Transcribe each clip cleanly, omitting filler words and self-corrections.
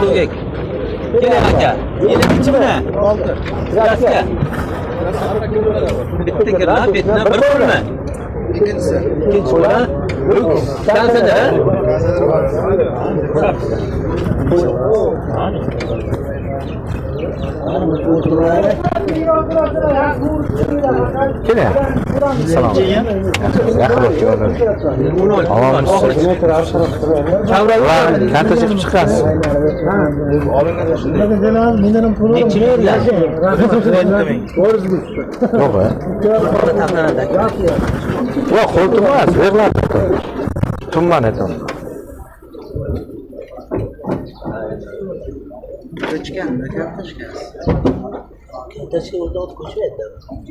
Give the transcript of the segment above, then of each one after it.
Sotuvga. Keling aka. Yili nechi buni? 16. Kraska. Bitta kirla, betna bir qo'lmi? Ikkinchisi. Ikkinchi qo'li. Luks. Stansiyada. Keling. Salom. Yaqin. Kartochka qilib chiqasiz. Nechi minglar? Yo'q, a? Yo'q, qo'ltiq emas, yig'lab. Tumman aytaman. O'chgan, kartochkasi. Kartochka o'rda ot ko'chmaydi.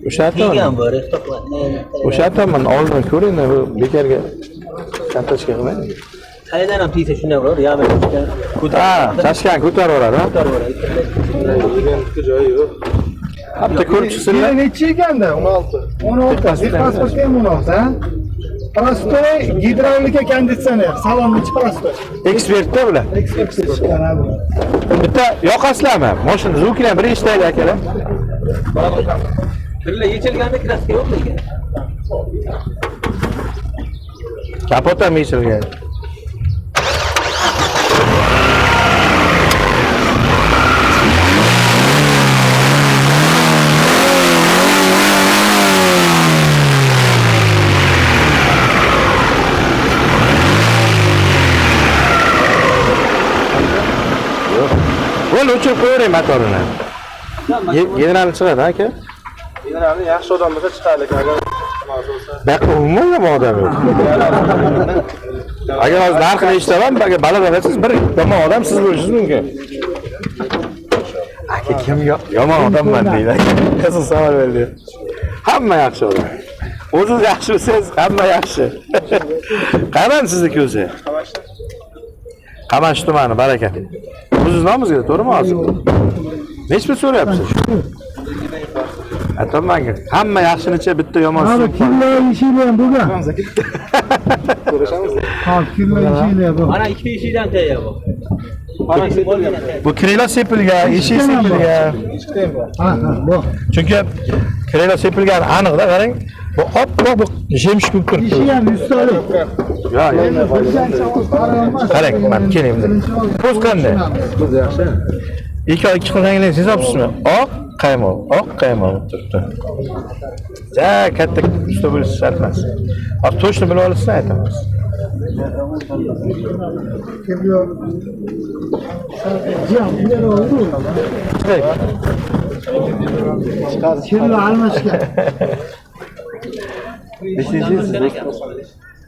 O'sha aytaman. Yegan bor, ehtiyot. O'sha aytaman, oldin ko'ring, bu bekorga kartochka qilmaydi. Qayerdan ham tegsa shunday bo'lar, ya'ni Ha, tashkan ko'tarib yuboradi, ha? ko'tarib yuboradi. Joyi yo'q. Bitta ko'rib chiqsinlar. Nechi ekanda? 16. 16. Pasportga ham 16, ha? Prostoy gidravlika konditsioner. Salon ichi prostoy. Ekspertda bular. Ekspert chiqqan ha bular. Bitta yoqasizlarmi? Mashina zvukini bir eshitaylik akalar. Kirlar yechilganda kraska yo'q lekin. Kapot ham yechilgan. Yo'q. Bo'l, o'chirib qo'yavering motorini. General chiqadi aka. Generalni yaxshi odam bo'lsa chiqadi, agar bo'lsa. Bu yoqda umuman yomon odam yo'q. Agar hozir narxini eshitaman, agar bala berasiz, bir yomon odam siz bo'lishingiz mumkin. Aka kim yomon odamman deydi. Qizil savol berdi. Hamma yaxshi odam. O'zingiz yaxshi bo'lsangiz, hamma yaxshi. Qayerdan sizniki o'zi? Qamash tumani, baraka. O'zingiz nomingizga to'g'rimi hozir? Nechi pul so'rayapsiz? Aytamanki, hamma yaxshinicha bitta yomon Abi so'z bor. kirlar eshikli ham bo'lgan. Ko'rishamiz. Ha, kirlar eshikli ham bu. Mana ikkita eshikdan tayyor bu. Bu krelo sepilgan, eshik sepilgan. Eshikda ham bor. Ha, ha, bu. Chunki krelo sepilgani aniqda, qarang. Bu oppoq bu jemshik bo'lib turibdi. Eshik ham yuztalik. Yo'q, yo'q. Qarang, mana keling bunday. Ko'z qanday? Ko'z yaxshi. Ikki oy ikki xil rangli sezyapsizmi? Oq qaymoq, oq qaymoq bo'lib turibdi. Ja, katta usta bo'lish shart emas. Hozir точно bilib olishsa aytamiz. Kirlar almashgan. Nechinchi yil?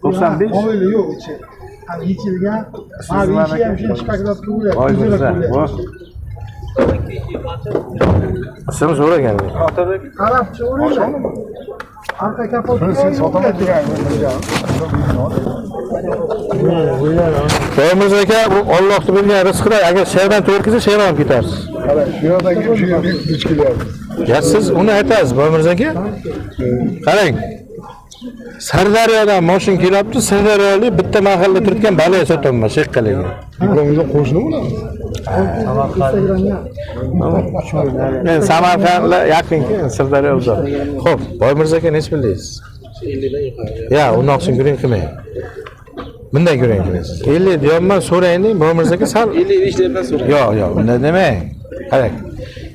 95. Hovli yo'q ichi. Ha, yechilgan. Ha, eshik ham shuni shpaglatga qo'yiladi. Voy mirza, voy. Isimi zo'r ekan. Otabek Qarab chiqaveringlar. Arqa kapot. sen sotaman degan. Boymirza aka, bu Allohning bergan rizqida agar sherdan to'g'ri kelsa, sher olib ketarsiz. Qarang, shu yoqdagi shu yerga duch kelyapmiz. Ya siz uni aytasiz, Boymirza aka. Qarang. Sirdaryodan mashina kelyapti, Sirdaryolik bitta mahallada turgan baliq sotaman, sheqqaligi. Ikkovimizda qo'shni bo'lamiz. Men Samarqandlar yaqinki, Sirdaryo uzoq. Xo'p, Boymirza aka nechi pul deysiz? 50 dan yuqori. Ya, undoqsin guring qilmang. Bunday guring qiling. 50 deyapman, so'raying deng, Boymirza aka sal 55 deyapman so'rang. Yo'q, yo'q, unday demang. Qarang.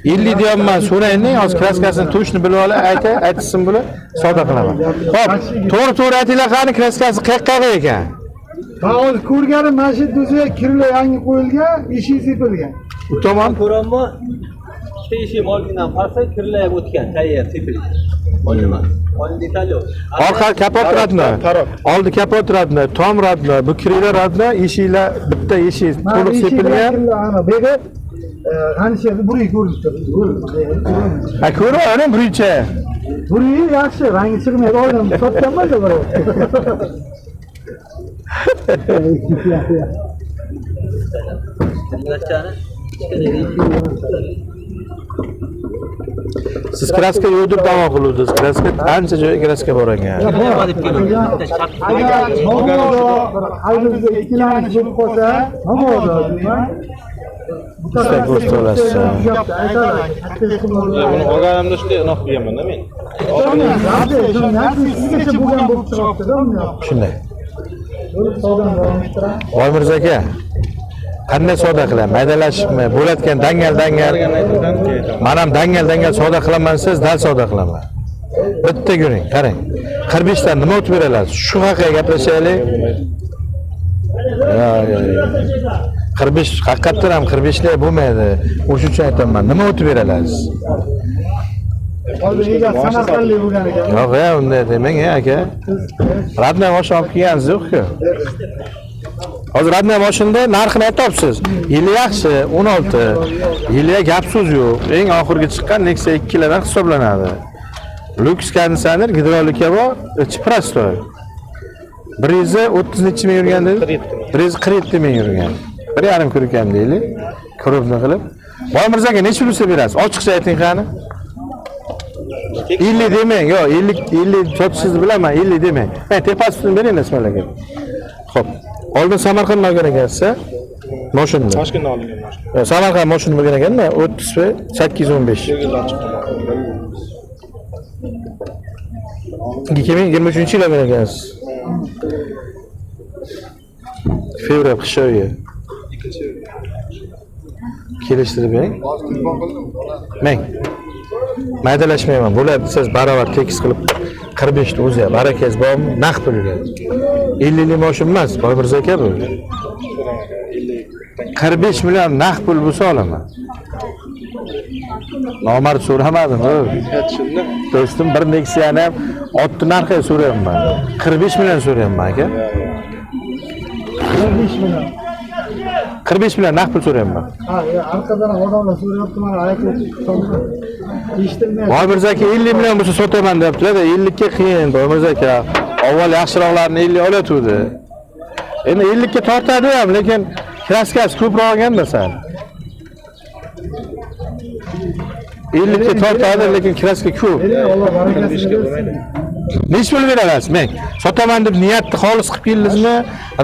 50 deyapman, so'raying deng, hozir kraskasini to'shni bilib olay, ayta, aytsin bular, savdo qilaman. Xo'p, to'g'ri to'g'ri aytinglar, qani kraskasi qayoqqa ekan? Ha, hozir ko'rganim mana shu o'zi kirlar yangi qo'yilgan, eshik sepilgan. U tomon Ko'ramman. Ikkita eshik olgandan pastda kirlar ham o'tgan, tayyor sepilgan. Nima? Qolgan detal yo'q. Orqa kapot radna, oldi kapot radna, tom radna, bu kirlar radna, eshiklar bitta eshik to'liq sepilgan. Ana, bu yerda qani shu yerda buruy ko'rinib turibdi. Ha, ko'rib oling birinchi. Buruyi yaxshi, rangi chiqmaydi. Oldin sotganman-da birov. Siz kraska yo'q deb da'vo qiluvdingiz. Kraska ancha joyga kraska bor ekan. Agar mabodo qalbimizda ikkilanish bo'lib qolsa, mabodo deyman. Ko'rsata olasiz. Buni olganimda shunday unaqa qilganman-da men. Sizgacha bo'lgan bo'lib chiqyapti-da uni. Shunday. Bo'lib savdoni davom ettiramiz. Boymirza aka, qanday savdo qilaman? Maydalashibmi? Bo'layotgan dangal dangal. Men ham dangal dangal savdo qilaman desangiz, dal savdo qilaman. Bitta ko'ring, qarang. 45 dan nima o'tib bera olasiz? Shu haqida gaplashaylik. Yo, yo, yo. 45 haqiqatdan ham 45 lik bo'lmaydi. O'sha uchun aytaman. Nima o'tib bera olasiz? Hozir egasi Samarqandlik bo'lgan ekan. Yo'q, ya, unday demang, ya, aka. Родной mashina olib kelganingiz yo'q-ku. Hozir родной mashinada narxini aytyapsiz. Yili yaxshi, 16. Yiliga gap so'z yo'q. Eng oxirgi chiqqan Nexia 2 lardan hisoblanadi. Lyuks konditsioner, gidrovlika bor, ichi простой. 130 nechi ming yurgan dedi? 147 ming yurgan. 1,5 ko'rgan deylik. Крупный qilib. Boymirza aka, necha pul berasiz? Ochiqcha ayting qani. 50 demang, yo'q, 50 50 sotishingizni bilaman, 50 demang. Men tepasini bering Ismoil aka. Xo'p. Oldin Samarqanddan olgan ekansiz, Moshinni. Toshkentdan olingan mashina. Samarqand moshina bo'lgan ekanda, 30 va 815. Yildan chiqqan. 2023 yil olgan ekansiz. Fevral qish oyi. Kelishtirib bering. Meng. Maydalashmayman. Bo'ladi desangiz barobar tekis qilib 45 ta o'zi ham barakangiz bormi? Naqd pulga. 50 lik moshin emas, Boymirza aka bu. 45 million naqd pul bo'lsa olaman. Nomard so'ramadim. Tushundim. Do'stim, bir Nexia'ni ham otni narxi so'rayapman. 45 million so'rayapman aka. 45 million. 45 million naqd pul so'rayapman. Ha, arqadan odamlar so'rayapti, mana aytib eshitilmayapti. Boymirza aka 50 million bo'lsa sotaman deyaptilar-da, 50 ga qiyin Boymirza aka. Avval yaxshiroqlarini 50 olatuvdi. Endi 50 ga tortadi ham, lekin kraskasi ko'proq olganda sal. 50 ga tortadi, lekin kraska ko'p. Alloh barakasini bersin. Necha pul berasiz? Men sotaman deb niyatni xolis qilib keldingizmi?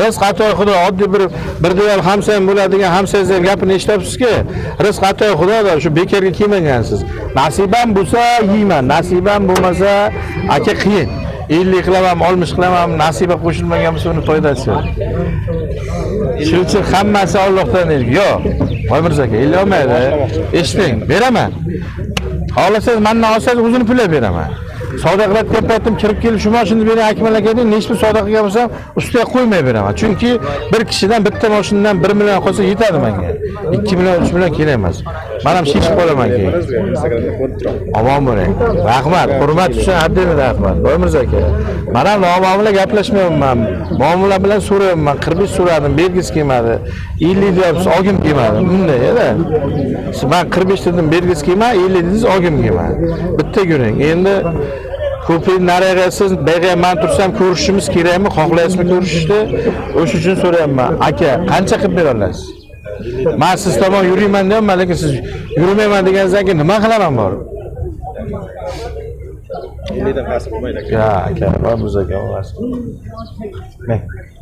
Rizq atoyi Xudo, oddiy bir devor hamsoyam bo'ladigan hamsoyangiz ham gapini eshityapsizki, rizq atoyi Xudoda, shu bekorga kelmagansiz. Nasibam bo'lsa yeyman, nasibam bo'lmasa aka qiyin. 50 qilaman, 60 qilaman, nasiba qo'shilmagan bo'lsa uni foydasi yo'q. Shuning uchun hammasi Allohdan. Yo'q. Boymirza aka 50 olmaydi. Eshiting, beraman. Xohlasangiz mendan olsangiz o'zini pulab beraman. Savdo qilayotgan paytim kirib kelib shu mashinani bering Akmal aka deng, necha pul savdo qilgan bo'lsam ustiga qo'ymay beraman. Chunki bir kishidan bitta mashinadan 1 million qolsa yetadi menga. 2 million, 3 million kerak emas. Men ham shishib qolaman keyin. Omon bo'ling. Rahmat, hurmat uchun haddidan rahmat. Boymirza aka. Men ham noma'lum bilan gaplashmayapman. Muomala bilan so'rayapman. 45 so'radim, bergisi kelmadi. 50 deyapsiz, olgim kelmadi. Bunday-da. Siz men 45 dedim, bergisi kelmadi, 50 dedingiz, olgim kelmadi. Bitta ko'ring. Endi ko'prik narig'a siz buyog'a man tursam ko'rishimiz kerakmi, xohlaysizmi ko'rishishni? O'sha uchun so'rayapman. Aka, qancha qilib bera olasiz? Men siz tomon yuriyman deyapman, lekin siz yurmayman deganingizdan keyin nima qilaman borib? 50 dan past bo'lmaydi aka. Ya aka, Boymirza aka, olasiz.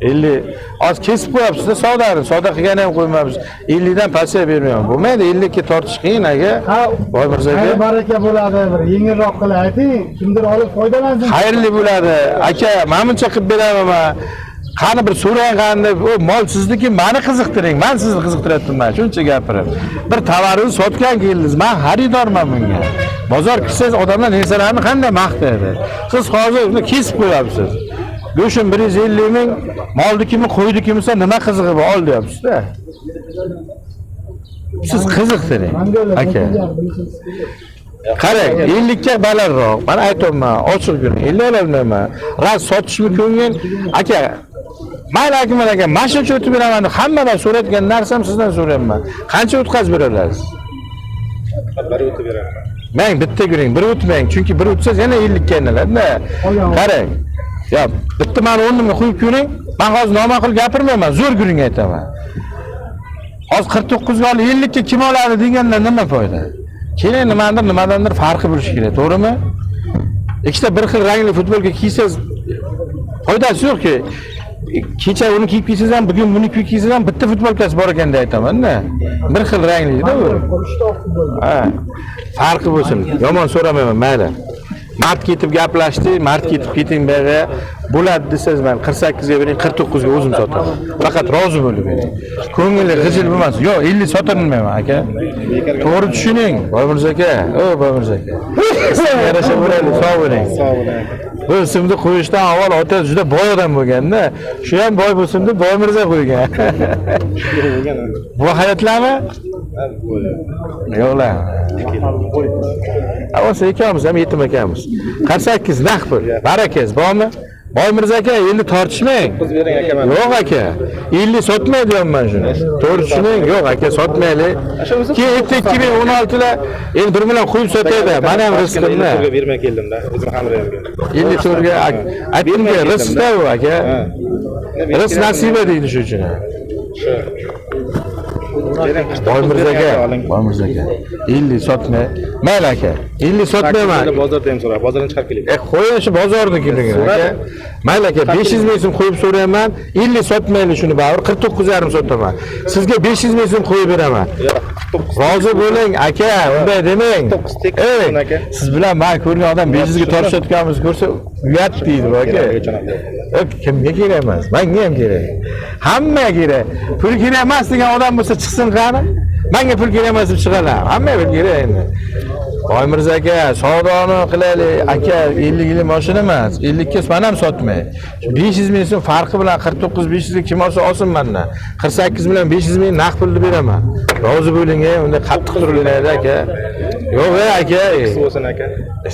50 oz kesib qo'yapsiz-da savdoni, savdo qilgani ham qo'ymayapsiz. 50 dan pastga bermayman. Bo'lmaydi, 50 ga tortish qiyin aka. Ha, Boymirza aka. xayr baraka bo'ladi, bir yengilroq qilib ayting, kimdir olib foydalansin. Xayrli bo'ladi. Aka, mana buncha qilib beraman man. Qani bir so'rang qani, u mol sizniki, meni qiziqtiring. Men sizni qiziqtiryapman, shuncha gapirib. Bir tovaringizni sotgan keldingiz, men xaridorman bunga. Bozor kirsangiz odamlar narsalarni qanday maqtaydi. Siz hozir uni kesib qo'yapsiz. Go'shim 150 ming, molnikimi, qo'ynikimi desa nima qizig'i bor, ol deyapsiz-da. Siz qiziqtiring. Aka. Qarang, 50 ga balandroq. Men aytyapman, ochiq guring. 50 ololmayman. Ras sotishmi ko'ngil? Aka, mayli Akmal aka, mana shuncha o'tib beraman deb hammadan so'rayotgan narsam sizdan so'rayapman. Qancha o'tkazib bera olasiz? Bir o'tib beraman. Mang bitta guring, bir o'tmang, chunki bir o'tsangiz yana 50 ga aylanadi-da. Qarang. Ya, bitta meni o'rnimga qo'yib ko'ring. Men hozir noma'qul gapirmayman, zo'r guring aytaman. Hozir 49 ga olib 50 ga kim oladi degandan nima foyda? Keling, nimadir nimadandir farqi bo'lishi kerak, to'g'rimi? Ikkita bir xil rangli futbolka kiysangiz foydasi yo'qki. Kecha uni kiyib kelsangiz ham, bugun buni kiyib kelsangiz ham bitta futbolkasi bor ekan deb aytaman-da. Bir xil rangli-da bu. Uchta oq futbol. Ha. Farqi bo'lsin. Yomon so'ramayman, mayli. Mard ketib gaplashdik, mard ketib keting bu yerga. Bo'ladi desangiz, man 48 ga bering, 49 ga o'zim sotaman. Faqat rozi bo'lib bering. Ko'ngli g'ijil bo'lmasin. Yo'q, 50 sotilmayman aka. To'g'ri tushuning, Boymirza aka. O, Boymirza aka. Sizga yarasha bo'laylik, sog' bo'ling. Sog' bo'ling. Bu ismni qo'yishdan avval otasi juda boy odam bo'lganda, shu ham boy bo'lsin deb Boymirza qo'ygan. Bo'lgan. Bu hayotlarmi? Yo'qlar. Avval ikkovimiz ham yetim ekanmiz. 48 naq pul. Barakaz bormi? Boymirza aka, endi tortishmang. Qiz bering aka mana. Yo'q aka. 50 sotmay deyapman shuni. To'g'ri tushuning. Yo'q aka, sotmaylik. Keyin erta 2016lar endi 1 million qo'yib sotaydi. Mana ham rizqimda. 54 ga bermay keldim-da. O'zim hamrohimga. 54 ga aytdimki, rizqda bu aka. Rizq nasiba deydi shu uchun. Bering. Boymirza aka, Boymirza aka. 50 sotmay. Mayli aka. 50 sotmayman. Bozorda ham so'ra. Bozordan chiqarib keling. Qo'ying shu bozornikiligini aka. Mayli aka, 500 ming so'm qo'yib so'rayman, 50 sotmayli shuni baribir 49,5 sotaman. Sizga 500 ming so'm qo'yib beraman. Rozi bo'ling aka, unday demang. 49 tekis Ey, bo'lsin aka. siz bilan men ko'rgan odam 500 ga tortishayotganimizni ko'rsa, uyat deydi bu aka. Yo'q, kimga kerak emas? Menga ham kerak. Hammaga kerak. Pul kerak emas degan odam bo'lsa chiqsin qani. Menga pul kerak emas deb chiqadi. Hammaga pul kerak endi. Boymirza aka, savdoni qilaylik. Aka, 50 yillik mashina emas. 50 ga men ham sotmay. 500 ming so'm farqi bilan 49 500 ga kim olsa olsin mendan. 48 million 500 ming naqd pulni beraman. Rozi bo'ling, ey, unda qattiq turiladi aka. Yo'q, ey, aka. Tekis bo'lsin aka.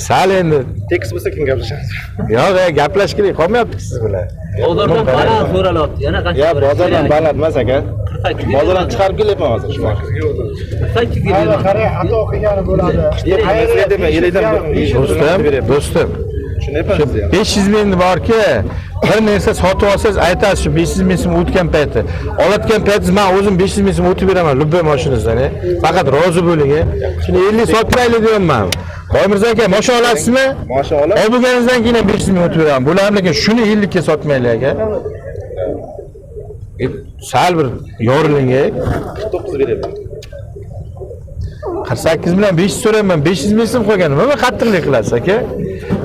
Sal endi. Tekis bo'lsa kim gaplashamiz? Yo'q, ey, gaplash kerak qolmayapti siz bilan. Bozordan baland so'ralyapti. Yana qancha? Ya bozordan baland emas aka. 48 Bozordan chiqarib kelyapman hozir shu. 48 ga Hali beraman. qarang, xato qilgani bo'ladi. Do'stim, do'stim. Tushunyapman sizni ham. 500 ming borki, bir narsa sotib olsangiz aytasiz shu 500 ming so'm o'tgan payti. Olayotgan paytingiz men o'zim 500 ming so'm o'tib beraman любой mashinangizdan. Faqat rozi bo'ling. Shuni 50 sotmaylik deyapman. Boymirza aka, mashina olasizmi? Mashina olib, Olib bo'lganingizdan keyin ham 500 ming o'tib beraman. Bular lekin shuni 50 ga sotmaylik aka. Sal bir yoriling. 49 beryapman. 48 million 500 so'rayman, 500 ming so'm qo'ygan. Nima qattiqlik qilasiz aka?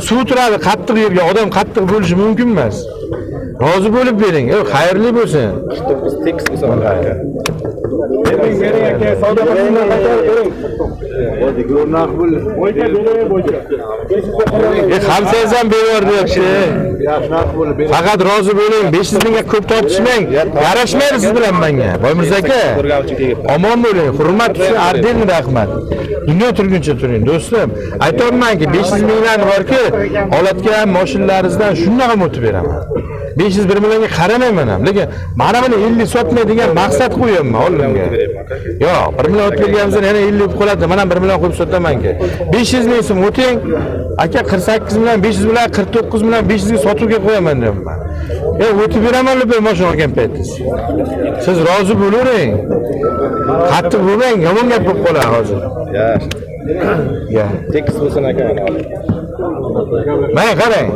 Suv turadi, qattiq yerga odam qattiq bo'lishi mumkin emas. Rozi bo'lib bering. Yo'q, xayrli bo'lsin. 49 tekis bo'lsa bo'ladi aka. Bering, bering aka, savdo qilsinlar, qaytarib bering. Bo'ycha bering, bo'ycha. Hamsangiz ham beryor deyapti. Faqat rozi bo'ling, 500 mingga ko'p tortishmang. Yarashmaydi siz bilan menga. Boymirza aka. Ko'rgan uchun kelyapman. Omon bo'ling, hurmat uchun отдельный rahmat. Dunyo turguncha turing, do'stim. Aytyapmanki, 500 mingdan borki, olayotgan mashinalaringizdan shundoq ham o'tib beraman. 501 millionga qaramayman ham, lekin mana buni 50 sotmay degan maqsad qo'yapman oldimga. Yo'q, 1 million o'tib berganimizdan yana 50 bo'lib qoladi. Mana 1 million qo'yib sotamanki. 500 ming so'm o'ting. Aka 48 million 500 million 49 million 500 ga sotuvga qo'yaman deyapman. O'tib beraman deb mashina olgan paytingiz. Siz rozi bo'lavering. Qattiq bo'lmang, yomon gap bo'lib qoladi hozir. Ya, Ya. tekis bo'lsin aka mana oling. Mana qarang.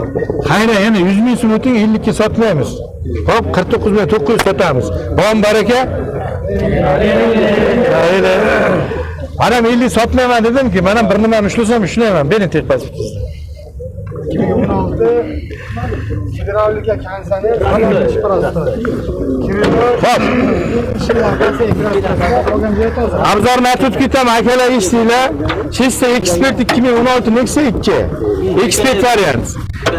Xayra yana 100 ming so'm o'ting, 50 ga sotmaymiz. Xo'p, 49 million 900 sotamiz. Bormi baraka? Hayda. Mana 50 sotmayman dedimki, mana bir nimani ushlasam ushlayman. Bering texpasportingizni. 2016 gidravlika konditsioner, salon ichi простой. Kiridor, Xo'p, eshiklar qolgan joyi toza. Abzorni aytib ketaman, akalar eshitinglar. Чисто Expert 2016 Nexia 2. Expert variant.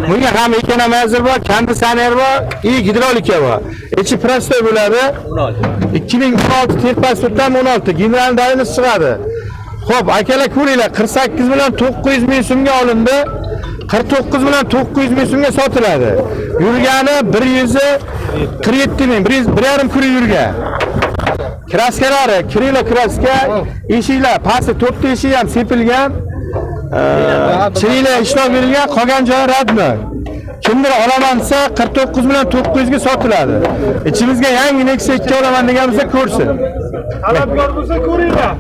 Bunga ham ekonomizer bor, konditsioner bor, и gidrolika bor. Ichi prostoy bo'ladi. 2016 texpasportdan 16 general dayimiz chiqadi. Xo'p, akalar ko'ringlar, 48 million 900 ming so'mga olindi. 49 million 900 ming so'mga sotiladi. Yurgani 147 ming, 1,5 kun yurgan. Kraskalari, kirila kraska, eshiklar, pasti to'rtta eshik ham sepilgan. Chirila ishlov berilgan, qolgan joyi radmi. Kimdir olaman desa 49 million 900 ga sotiladi. Ichimizga yangi Nexia 2 olaman degan bo'lsa ko'rsin. Talabgor bo'lsa ko'ringlar.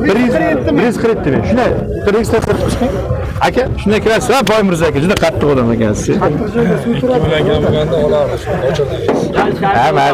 147 ming. 147 ming. Shunday, bir registratsiya qilib chiqing. Aka, shunday kirasiz, ha, Boymirzo aka, juda qattiq odam ekansiz. Qattiq joyda suv turadi. Ha, mayli.